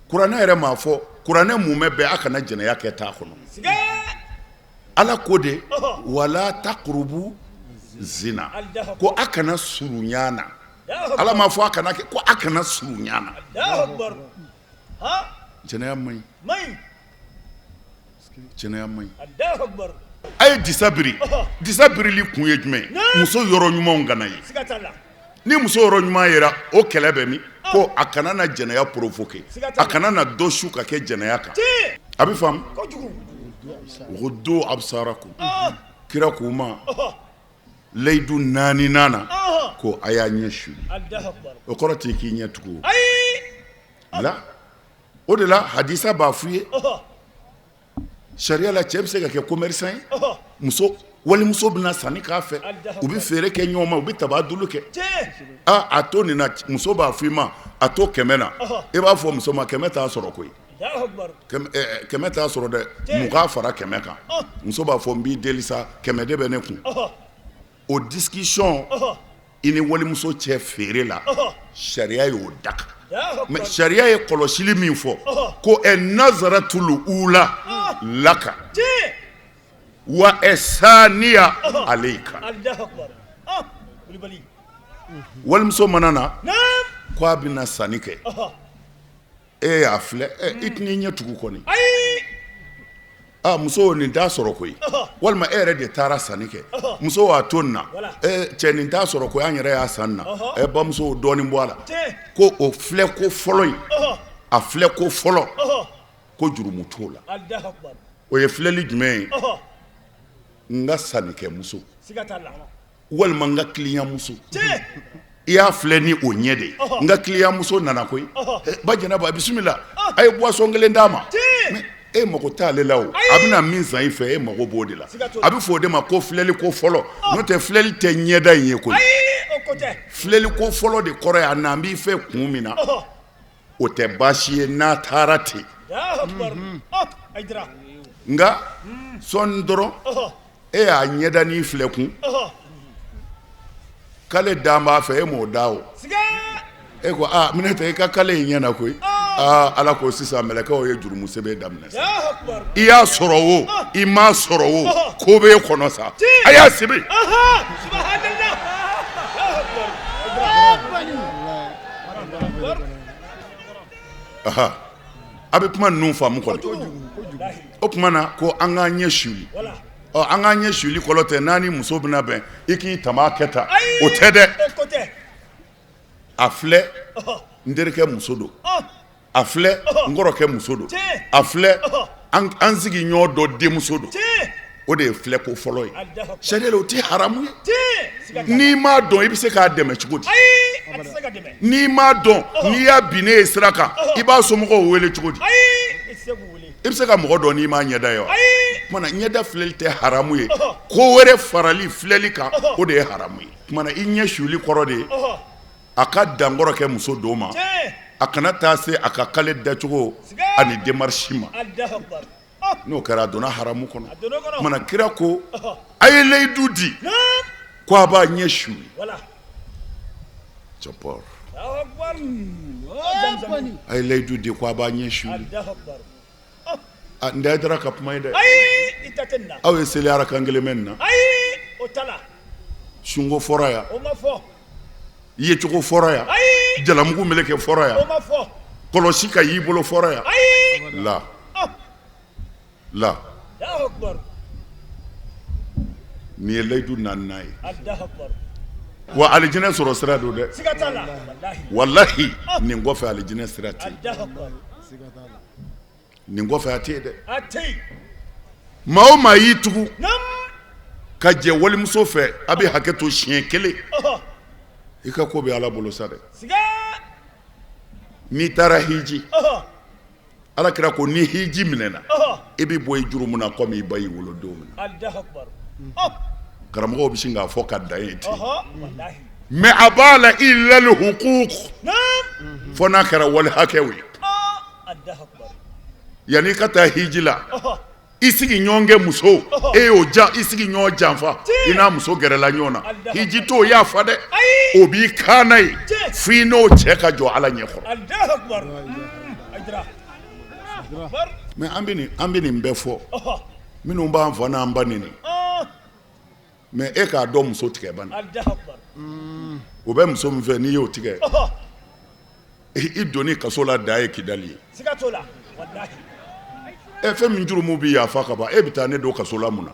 Kuranɛ yɛrɛ m'a fɔ, kuranɛ mumɛ bɛɛ a kana jɛnɛya kɛ t'a kɔnɔ. Ala ko de wala takurubu zina, ko a kana surunya na. Ala m'a fɔ a kana kɛ, ko a kana surunya na. Jɛnɛya man ɲi, jɛnɛya man ɲi. A ye disa biri. Disa birili kun ye jumɛn? Muso yɔrɔ ɲumanw kana ye. Ni muso yɔrɔ ɲuman yera, o kɛlɛ bɛ min? Ko a kana na jɛnɛya provoquer, a kana na dɔ su ka kɛ jɛnɛya kan. A bɛ faamu. Gudu absarakum. Kira k'u ma layidu naaninan na ko a y'a ɲɛ suli. O kɔrɔ tɛ k'i ɲɛ tugu la. O de la hadisa b'a f'u ye, sariya la, cɛ bɛ se ka kɛ commerçant ye, muso walimuso bɛna sanni k'a fɛ, u bɛ feere kɛ ɲɔgɔn ma, u bɛ tabadulu kɛ. A to nin na, muso b'a fɔ i ma a to 100 na, i b'a fɔ muso ma 100 t'a sɔrɔ koyi, 100 t'a sɔrɔ dɛ, 20 fara 100 kan. Muso b'a fɔ n b'i deli sa, 100 de bɛ ne kun. O discussion i ni walimuso cɛ feere la, sariya y'o daga. Mais sariya ye kɔlɔsili min fɔ ko ɛ nazaratul ula laka wa ɛ saniya aleyika. Walimuso mana na ko a bɛna sanni kɛ, e y'a filɛ, i tɛn'i ɲɛ tugu kɔni. Aa muso, nin t'a sɔrɔ koyi. Walima e yɛrɛ de taara sanni kɛ, muso y'a to nin na, cɛ nin t'a sɔrɔ koyi, an yɛrɛ y'a san na, ɛ bamuso dɔɔnin bɔ a la. Ko o filɛ ko fɔlɔ in, a filɛ ko fɔlɔ, ko jurumu t'o la. O ye filɛli jumɛn ye? N ka sannikɛ muso walima n ka client muso, i y'a filɛ ni o ɲɛ de ye. N ka client muso nana koyi, ba jɛnɛba bisimila, a ye boisson kelen d'a ma. E mago t'ale la, o a bɛna min san i fɛ, e mago b'o de la. A bɛ fɔ o de ma ko filɛli ko fɔlɔ. N'o tɛ, filɛli tɛ ɲɛda in ye koyi. Filɛli ko fɔlɔ de kɔrɔ ye a na n b'i fɛ kun min na, o tɛ baasi ye n'a taara ten. Nka sɔɔni dɔrɔn e y'a ɲɛdanin filɛ kun k'ale dan b'a fɛ, e m'o da o, e ko aa Minɛta, i ka kale in ɲɛna koyi. Aa Ala ko sisan mɛlɛkɛw ye jurumu sɛbɛn daminɛ sa. I y'a sɔrɔ o, i m'a sɔrɔ o, ko b'e kɔnɔ sa, a y'a sɛbɛn. A bɛ kuma ninnu faamu kɔni. O tuma na ko an k'an ɲɛ suli. Ɔ, an k'an ɲɛ suli kɔrɔ tɛ n'a ni muso bɛna bɛn, i k'i tama kɛ tan, o tɛ dɛ. A filɛ, n terikɛ muso don, a filɛ, n kɔrɔkɛ muso don, a filɛ, an sigiɲɔgɔn dɔ denmuso don. O de ye filɛ ko fɔlɔ ye sariya la, o tɛ haramu ye. N'i m'a dɔn, i bɛ se k'a dɛmɛ cogo di? N'i m'a dɔn, n'i y'a binnen ye sira kan, i b'a somɔgɔw wele cogo di? I bɛ se ka mɔgɔ dɔn n'i m'a ɲɛda ye wa? Tuma na ɲɛda filɛli tɛ haramu ye, ko wɛrɛ farali filɛli kan, o de ye haramu ye. Tuma na i ɲɛ suli kɔrɔ de ye a ka dan kɔrɔkɛ muso don ma, a kana taa se a ka kale dacogo ani démarche ma. N'o kɛra, a donna haramu kɔnɔ. Tuma na kira ko a ye layidu di ko a b'a ɲɛ suli. A ye layidu di ko a b'a ɲɛ suli. N tɛ ka kuma ye dɛ. Aw ye seli arakan kelen mɛn nin na. Sunko fɔra yan, yecogo fɔra yan. Jalamugu meleke fɔra yan, kɔlɔsi ka y'i bolo fɔra yan. La la, nin ye layidu naaninan ye. Wa alijinɛ sɔrɔ sira don dɛ, walahi nin kɔfɛ alijinɛ sira tɛ nin kɔfɛ a tɛ yen dɛ. Maa o maa y'i tugu ka jɛ walimuso fɛ, a bɛ hakɛ to siɲɛ kelen, i ka ko bɛ Ala bolo sa dɛ. N'i taara hiji, Ala kira ko ni hiji minɛna, i bɛ bɔ i jurumu na komi i ba y'i wolo don min na. Karamɔgɔw bɛ sin k'a fɔ ka dan yen ten, mais a b'a la illal huquq, fo n'a kɛra wali hakɛw ye. Yanni i ka taa hiji la, i sigiɲɔgɔnkɛ muso, e y'o ja i sigiɲɔgɔn janfa, i n'a muso gɛrɛla ɲɔgɔn na, hiji t'o yafa dɛ, o b'i kaana ye fo i n'o cɛ ka jɔ Ala ɲɛkɔrɔ. Mais an bɛ nin bɛɛ fɔ minnu b'an fa n'an ba neni, mais e k'a dɔn muso tigɛ bani, o bɛ muso min fɛ n'i y'o tigɛ, i donni kaso la dan ye kidali ye. Ɛ, fɛn min jurumu bɛ yafa ka ban, e bɛ taa ne don kaso la mun na?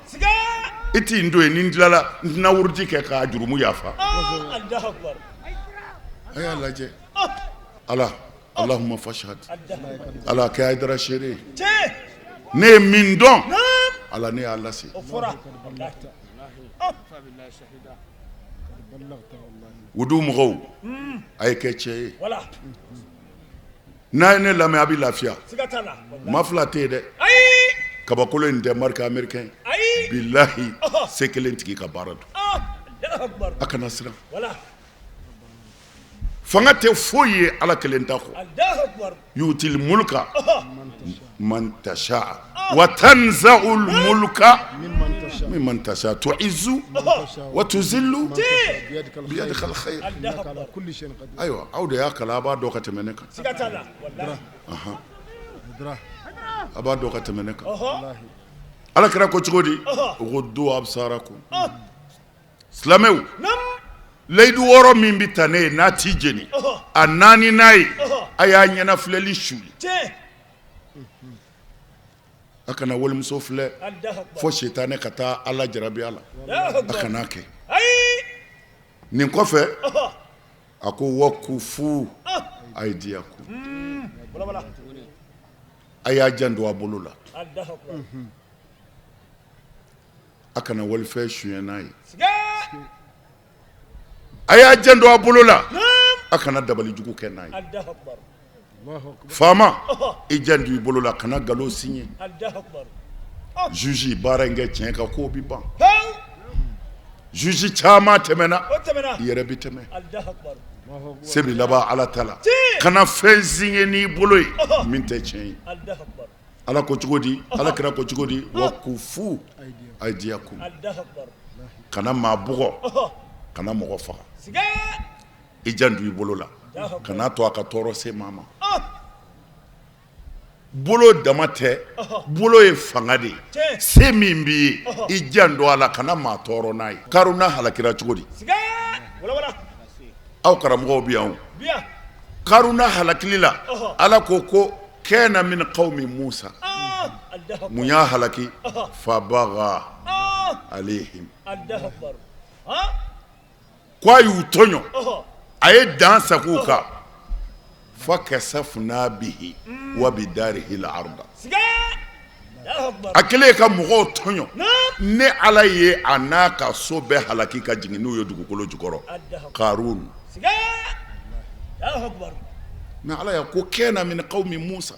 I t'i n don yen, ni n tilala n tɛna wurudi kɛ k'a jurumu yafa. A y'a lajɛ, Ala Allahumma fashhad, Ala kɛ Hayidara seere ye, ne ye min dɔn Ala ne y'a lase. Wudu mɔgɔw, a ye kɛ cɛ ye, n'a ye ne lamɛn a bɛ lafiya. Maa fila tɛ yen dɛ, kabakolo in tɛ marque américain ye, bilahi se kelen tigi ka baara don, a kana siran. Fanga tɛ foyi ye Ala kelen ta kɔ, yutil mulka man tasha wa tanzaul mulka mimman tasha tuizu wa tuzillu biyadikal khayr. Ayiwa, aw de y'a kalan, a b'a dɔn ka tɛmɛ ne kan, a b'a dɔn ka tɛmɛ ne kan. Ala kira ko cogo di? Guddu absarakum. Silamɛw, layidu wɔɔrɔ min bɛ ta ne ye n'a t'i jeni, a naaninan ye a y'a ɲɛnafilɛli suli, a kana walimuso filɛ fo sitanɛ ka taa Ala jarabi a la, a kana kɛ. Nin kɔfɛ a ko wakufu ayidiyakum, a y'a janto a bolo la. A kana walifɛn suɲɛ n'a ye, a y'a janto a bolo la, a kana dabalijugu kɛ n'a ye. Faama, i janto i bolo la, kana nkalon signer. Juge, baara in kɛ tiɲɛ kan, ko bɛ ban. Juge caman tɛmɛna, i yɛrɛ bɛ tɛmɛ. Se bɛ laban Ala ta la. Kana fɛn signer n'i bolo ye min tɛ tiɲɛ ye. Ala ko cogo di? Ala kira ko cogo di? Wa kufu ayidiyakum, kana maa bugɔ, kana mɔgɔ faga, i janto i bolo la, kana to a ka tɔɔrɔ se maa ma. Bolo dama tɛ, bolo ye fanga de ye, se min b'i ye i janto a la, kana maa tɔɔrɔ n'a ye. Karuna halakira cogo di? Aw karamɔgɔw bɛ yan. Karuna halakili la, Ala ko ko kana min qawmi Musa, mun y'a halaki? Fabaga alayhim, ko a y'u tɔɲɔ, a ye dan sago u kan. Fa kasafna bihi wa bidarihi al-arda, a kɛlen ka mɔgɔw tɔɲɔ, ne Ala ye a n'a ka so bɛɛ halaki ka jigin n'u ye dugukolo jukɔrɔ. Karun. Mais Ala y'a ko kana min qawmi Musa,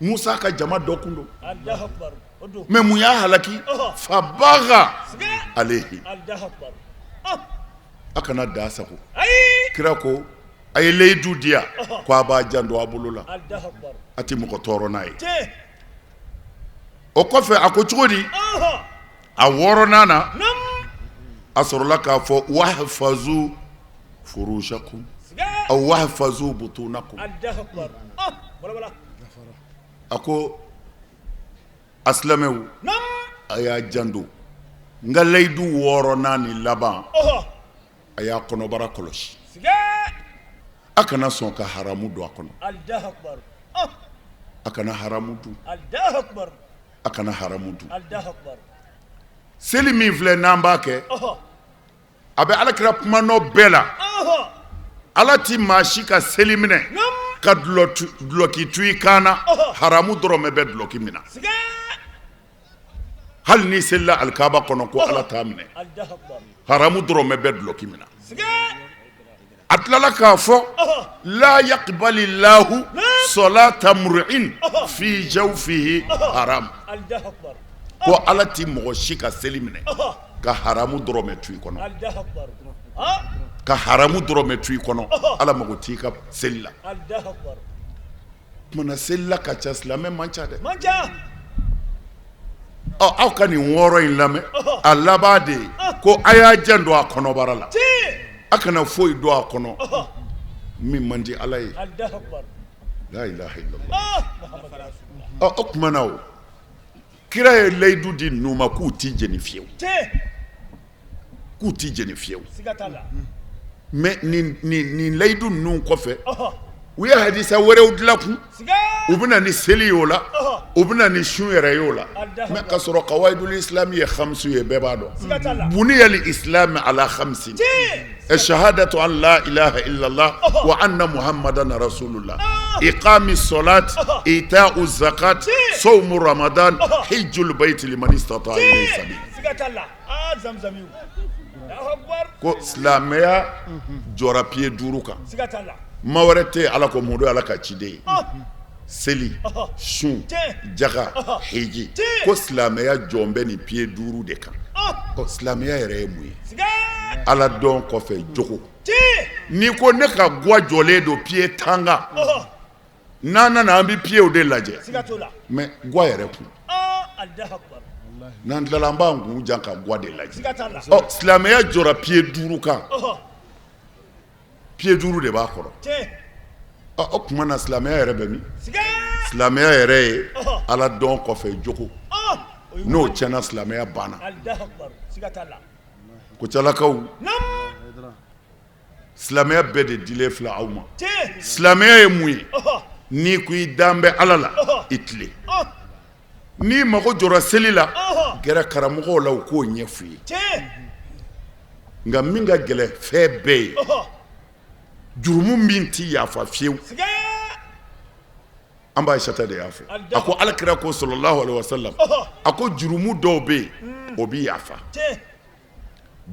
Musa ka jama dɔ kun don, mais mun y'a halaki? Fabaga alayhi, a kana da sago. Kira ko a ye layidu di yan ko a b'a janto a bolo la, a tɛ mɔgɔ tɔɔrɔ n'a ye. O kɔfɛ a ko cogo di? A wɔɔrɔnan na, a sɔrɔla k'a fɔ wahfazu furujakum aw wahfazu butunakum. A ko a silamɛw, a y'a janto n ka layidu wɔɔrɔnan ni laban, a y'a kɔnɔbara kɔlɔsi. A kana sɔn ka haramu don a kɔnɔ. A kana haramu dun. A kana haramu dun. Seli min filɛ n'an b'a kɛ, a bɛ alakira kuma nɔ bɛɛ la. Ala ti maa si ka seli minɛ ka dulɔki to i kan na, haramu dɔrɔmɛ bɛ dulɔki min na. Hali n'i selila alikaba kɔnɔ ko ala t'a minɛ, haramu dɔrɔmɛ bɛ dulɔki min na. A tilala k'a fɔ la yakbali lahu solata mri'in fi jawfihi haram, ko ala ti mɔgɔ si ka seli minɛ ka haramu dɔrɔmɛ to i kɔnɔ, ka haramu dɔrɔmɛ to i kɔnɔ, ala mago t'i ka seli la. Tuma selila ka ca, silamɛ man ca dɛ. Ɔ, aw ka nin wɔɔrɔ in lamɛn, a laban de ye ko a y'a janto a kɔnɔbara la, a kana foyi don a kɔnɔ min man di ala ye. La ilaha illallah. Ɔ, o tuma na, o kira ye layidu di ninnu ma k'u tɛ jeni fiyewu, k'u tɛ jeni fiyewu. Mais nin layidu ninnu kɔfɛ, u ye hadisa wɛrɛw dilan kun, u bɛ na ni seli ye o la, u bɛ na ni sun yɛrɛ ye o la. Mais ka sɔrɔ kawayidul islami ye hamsu ye, bɛɛ b'a dɔn. Buniyal islamu ala hamsin, shahadatu an la ilaha illallah wa anna muhammadan rasulullah, iqami salat, ita'u zakat, sawmu ramadan, hijjul bayti liman istata ilayhi sabila. Ko silamɛya jɔra pied duuru kan, maa wɛrɛ tɛ ala ko Muhamadu ala ka ciden ye, seli, sun, jaga, hiji. Ko silamɛya jɔn bɛ nin pied duuru de kan. Ɔ, silamɛya yɛrɛ ye mun ye? Ala dɔn kɔfɛ, jogo. N'i ko ne ka ga jɔlen don pied 10 kan, n'an nana an bɛ piedw de lajɛ, mais ga yɛrɛ kun, n'an tilala an b'an kun jan ka ga de lajɛ. Ɔ, silamɛya jɔra pied duuru kan, pied duuru de b'a kɔrɔ. Ɔ, o tuma na silamɛya yɛrɛ bɛ min? Silamɛya yɛrɛ ye ala dɔn kɔfɛ jogo. N'o tiɲɛna, silamɛya banna. Kucalakaw, silamɛya bɛɛ de dilen filɛ aw ma. Silamɛya ye mun ye? N'i ko i dan bɛ ala la, i tilen. N'i mago jɔra seli la, gɛrɛ karamɔgɔw la, u k'o ɲɛfɔ i ye. Nka min ka gɛlɛn fɛn bɛɛ ye, jurumu min tɛ yafa fiyewu, an ba Ayisata de y'a fɔ. A ko ala kira ko sallallahu alaihi wasallam, a ko jurumu dɔw bɛ yen, o bɛ yafa.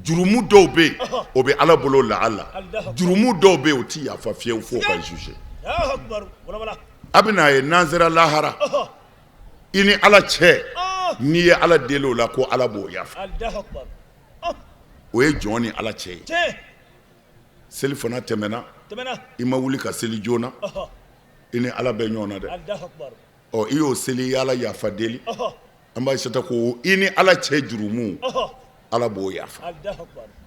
Jurumu dɔw bɛ yen, o bɛ ala bolo la ala. Jurumu dɔw bɛ yen, o tɛ yafa fiyewu fo ka juger. A bɛ n'a ye n'an sera lahara, i ni ala cɛ, n'i ye ala deli o la, ko ala b'o yafa. O ye jɔn ni ala cɛ ye. Selifana tɛmɛna, i ma wuli ka seli joona, i ni ala bɛ ɲɔgɔn na dɛ. Ɔ, i y'o seli, i ala yafa deli. An ba Ayisata ko i ni ala cɛ jurumu, ala b'o yafa.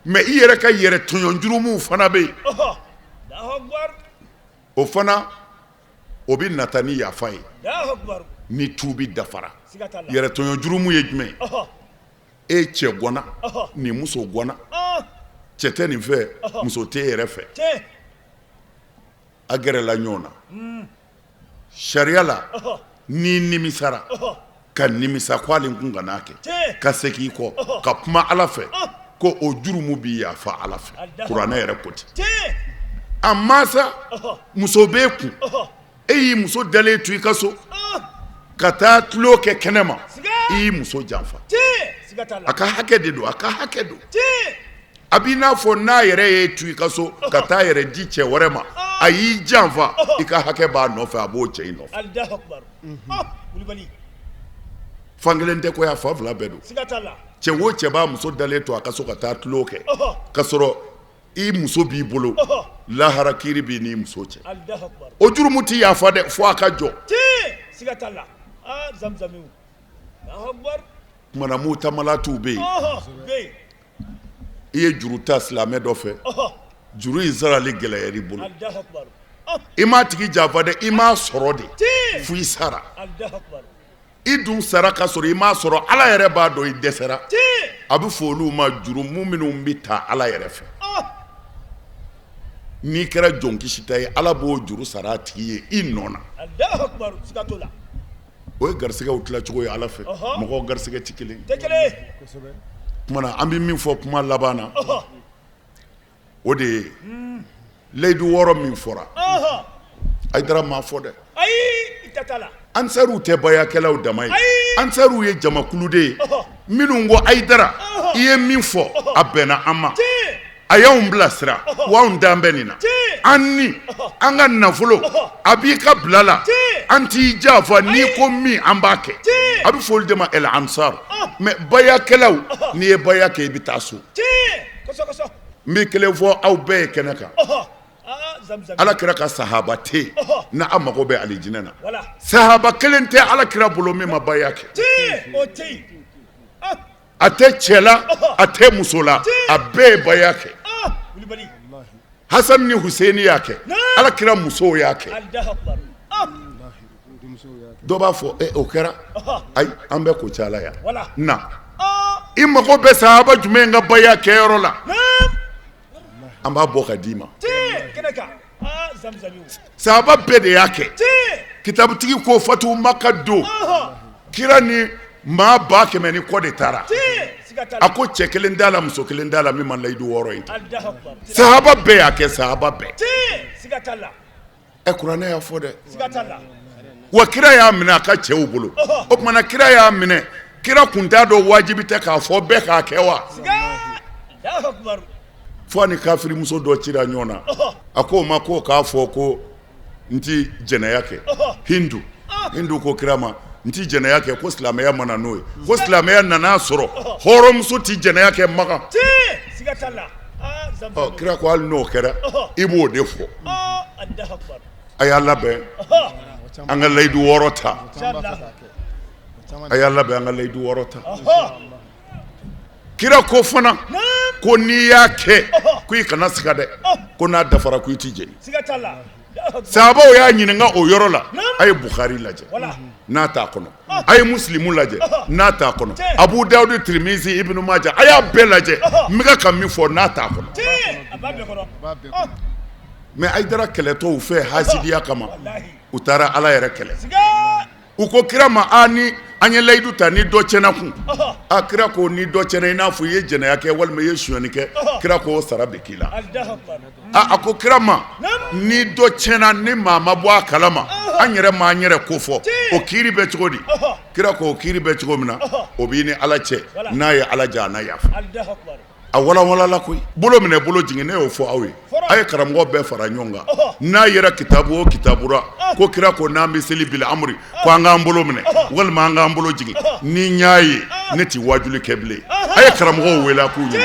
Mais i yɛrɛ ka yɛrɛ tɔɲɔ jurumu fana bɛ yen, o fana o bɛ nata ni yafa ye ni tuubi dafara. Yɛrɛ tɔɲɔ jurumu ye jumɛn ye? E cɛ gwana, nin muso gwana, cɛ tɛ nin fɛ, muso tɛ e yɛrɛ fɛ, a gɛrɛla ɲɔgɔn na. Sariya la, n'i nimisara ka nimisa ko hali n kun kan'a kɛ, ka segin i kɔ ka kuma ala fɛ, ko o jurumu bɛ yafa ala fɛ. Kuranɛ yɛrɛ ko ten. A masa muso b'e kun, e y'i muso dalen to i ka so ka taa tulon kɛ kɛnɛ ma, i y'i muso janfa. A ka hakɛ de don, a ka hakɛ don. A b'i n'a fɔ n'a yɛrɛ y'e to i ka so ka taa yɛrɛ di cɛ wɛrɛ ma, a y'i janfa, i ka hakɛ b'a nɔfɛ, a b'o cɛ in nɔfɛ. Fan kelen tɛ ko a fan fila bɛɛ don. Cɛ o cɛ b'a muso dalen to a ka so ka taa tulon kɛ ka sɔrɔ i muso b'i bolo, lahara kiri b'i n'i muso cɛ. O jurumu tɛ yafa dɛ, fo a ka jɔ. Tuma na mutamalatuw bɛ yen. I ye juru ta silamɛ dɔ fɛ, juru in sarali gɛlɛyara i bolo, i m'a tigi janfa dɛ, i m'a sɔrɔ de fo i sara. I dun sara ka sɔrɔ i m'a sɔrɔ, ala yɛrɛ b'a dɔn i dɛsɛra. A bɛ fɔ olu ma jurumu minnu bɛ ta ala yɛrɛ fɛ. N'i kɛra jɔn kisita ye, Ala b'o juru sara a tigi ye i nɔ na. Alahu akibaru, siga t'o la. O ye garisɛgɛw tilacogo ye Ala fɛ, mɔgɔw garisɛgɛ tɛ kelen ye. Tɛ kelen ye. Tuma na an bɛ min fɔ kuma laban na, o de ye layidu wɔɔrɔ min fɔra, Hayidara m'a fɔ dɛ. Ayi, i ta t'a la. Ansariw tɛ bayakɛlaw dama ye, ansariw ye jamakulu de ye minnu ko Hayidara i ye min fɔ a bɛnna an ma, a y'anw bilasira wa anw dan bɛ nin na, an ni an ka nafolo a b'i ka bila la, an t'i janfa n'i ko min an b'a kɛ, a bɛ fɔ olu de ma el ansar mais bayakɛlaw n'i ye baya kɛ i bɛ taa so. N bɛ kelen fɔ aw bɛɛ ye kɛnɛ kan. Ala kira ka sahaba tɛ yen n'a a mago bɛ alijinɛ na, sahaba kelen tɛ ala kira bolo min ma baya kɛ, a tɛ cɛ la a tɛ muso la, a bɛɛ ye baya kɛ. Hasan ni Huseni y'a kɛ, ala kira musow y'a kɛ. Dɔ b'a fɔ o kɛra, ayi an bɛ Kucala yan na, i mago bɛ sahaba jumɛn ka baya kɛyɔrɔ la? An b'a bɔ ka d'i ma. Sahaba bɛɛ de y'a kɛ. Kitabutigi ko fatu Maka don, kira ni maa 100,000 ni kɔ de taara. A ko cɛ kelen t'a la, muso kelen t'a la min ma layidu wɔɔrɔ in ta. Sahaba bɛɛ y'a kɛ, sahaba bɛɛ. Ɛ kuranɛ y'a fɔ dɛ, wa kira y'a minɛ a ka cɛw bolo. O tuma na kira y'a minɛ, kira kun t'a dɔn wajibi tɛ k'a fɔ bɛɛ k'a kɛ wa? Fo a ni kafirimuso dɔ cira ɲɔgɔn na, a ko o ma ko k'a fɔ ko n ti jɛnɛya kɛ. Hindu Hindu ko kira ma n ti jɛnɛya kɛ, ko silamɛya ma na n'o ye, ko silamɛya nana sɔrɔ hɔrɔnmuso ti jɛnɛya kɛ Makan. Kira ko hali n'o kɛra i b'o de fɔ. A y'a labɛn an ka layidu wɔɔrɔ ta, a y'a labɛn an ka layidu wɔɔrɔ ta. Kira ko fana ko n'i y'a kɛ ko i kana siga dɛ, ko n'a dafara ko i ti jeni. Sahabaw y'a ɲininka o yɔrɔ la, a ye Bukhari lajɛ n'a t'a kɔnɔ, a ye Muslimu lajɛ n'a t'a kɔnɔ, Abu Dawud, Tirimizi, Ibnu Maja, a y'a bɛɛ lajɛ n bɛ ka min fɔ n'a t'a kɔnɔ. Mais Hayidara kɛlɛtɔ u fɛ hasidiya kama, u taara Ala yɛrɛ kɛlɛ. U ko kira ma a ni an ye layidu ta ni dɔ tiɲɛna kun, a kira ko ni dɔ tiɲɛna i n'a fɔ i ye jɛnɛya kɛ walima i ye sonyali kɛ, kira ko o sara bɛ k'i la. A ko kira ma ni dɔ tiɲɛna ni maa ma bɔ a kalama, an yɛrɛ m'an yɛrɛ ko fɔ, o kiiri bɛ cogo di? Kira ko o kiiri bɛ cogo min na, o b'i ni Ala cɛ, n'a ye Ala diya a na yafa. A walanwalala koyi, bolo minɛ bolo jigin, ne y'o fɔ aw ye, a ye karamɔgɔ bɛɛ fara ɲɔgɔn kan, n'a yera kitabu o kitabu ra ko kira ko n'an bɛ seli bil amri ko an k'an bolo minɛ walima an k'an bolo jigin, ni n y'a ye ne tɛ wajuli kɛ bilen. A ye karamɔgɔw wele a k'u ɲininka.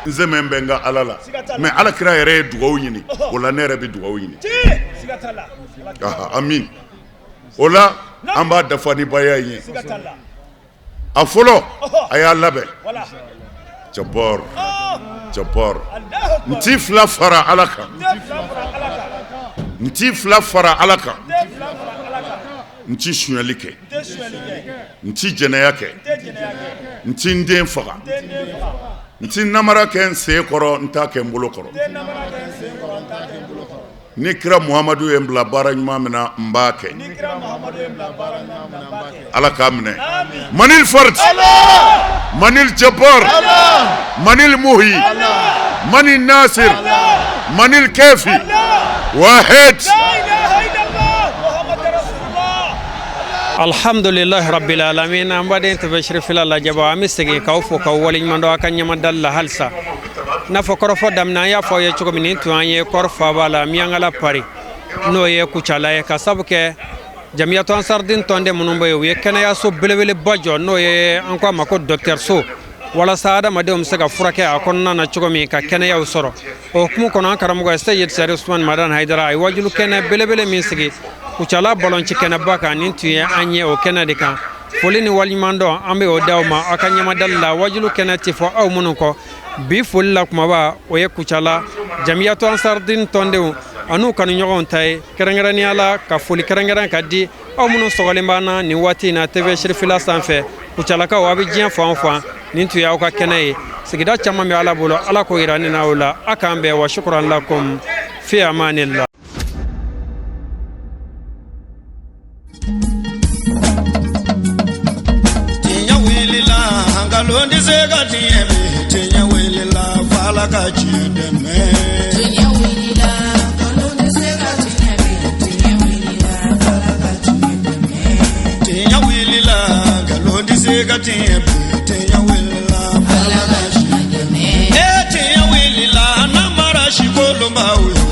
N sɛmɛ bɛ n ka Ala la, mais Ala kira yɛrɛ ye dugawu ɲini, o la ne yɛrɛ bɛ dugawu ɲini. Amin. O la an b'a dafa ni baya in ye. A fɔlɔ a y'a labɛn jabbar jabbar n ti fila fara Ala kan n ti fila fara Ala kan n ti sonyali kɛ n ti jɛnɛya kɛ n ti n den faga n ti namara kɛ n sen kɔrɔ n t'a kɛ n bolo kɔrɔ. Ni kira Muhamadu ye n bila baara ɲuman min na n b'a kɛ Ala k'a minɛ manil fard manil jabbar manil muhi manil nasir manil kafi wahid. Alhamdulilahi rabbil alamin an baden TV Cherifila lajɛbaa an bɛ segin k'aw fo k'aw waleɲuman dɔn aw ka ɲɛmadali la halisa n'a fɔ kɔrɔfɔ daminɛ an y'a fɔ aw ye cogo min nin tun an ye kɔri faaba la Miyankala Pari n'o ye Kucala ye ka sabu kɛ Jamiyatu Ansardin tɔnden minnu bɛ yen u ye kɛnɛyaso belebeleba jɔ n'o ye an ko a ma ko dɔgɔtɔrɔso walasa adamadenw bɛ se ka furakɛ a kɔnɔna na cogo min ka kɛnɛyaw sɔrɔ o hukumu kɔnɔ an karamɔgɔ Seyid Sɛri Usumani Madani Hayidara a ye wajulu kɛnɛ belebele min sigi Kucala balonci kɛnɛba kan nin tun ye an ye o kɛnɛ de kan foli ni waleɲumandɔn an bɛ o d'aw ma aw ka ɲɛmadali la wajulu kɛnɛ tɛ fɔ aw minnu kɔ bi foli la kumaba o ye Kucala Jamiyatu Ansardin tɔndenw an'u kanuɲɔgɔnw ta ye kɛrɛnkɛrɛnnenya la ka foli kɛrɛnkɛrɛn ka di Aw minnu sɔgɔlen b'an na nin waati in na TV Sirifila sanfɛ, Kucalakaw, aw bɛ diɲɛ fan o fan, nin tun y'aw ka kɛnɛ ye. Sigida caman bɛ Ala bolo, Ala k'o yira ne n'aw la. A k'an bɛn wa shukran lakum fi amanillah. Tiɲɛ wulila, nkalon tɛ se ka tiɲɛ bi. Tiɲɛ wulila, f'Ala ka tiɲɛ dɛmɛ. Tiɲɛ wulila, nkalon tɛ se ka tiɲɛ bi. Tiɲɛ wulila, f'Ala ka tiɲɛ dɛmɛ. Tiɲɛ wulila, nkalon tɛ se ka tiɲɛ bi. Tiɲɛ wulila, f'Ala Ala ka ka tiɲɛ dɛmɛ. E tiɲɛ wulila, n'an mara sikolonbaw ye.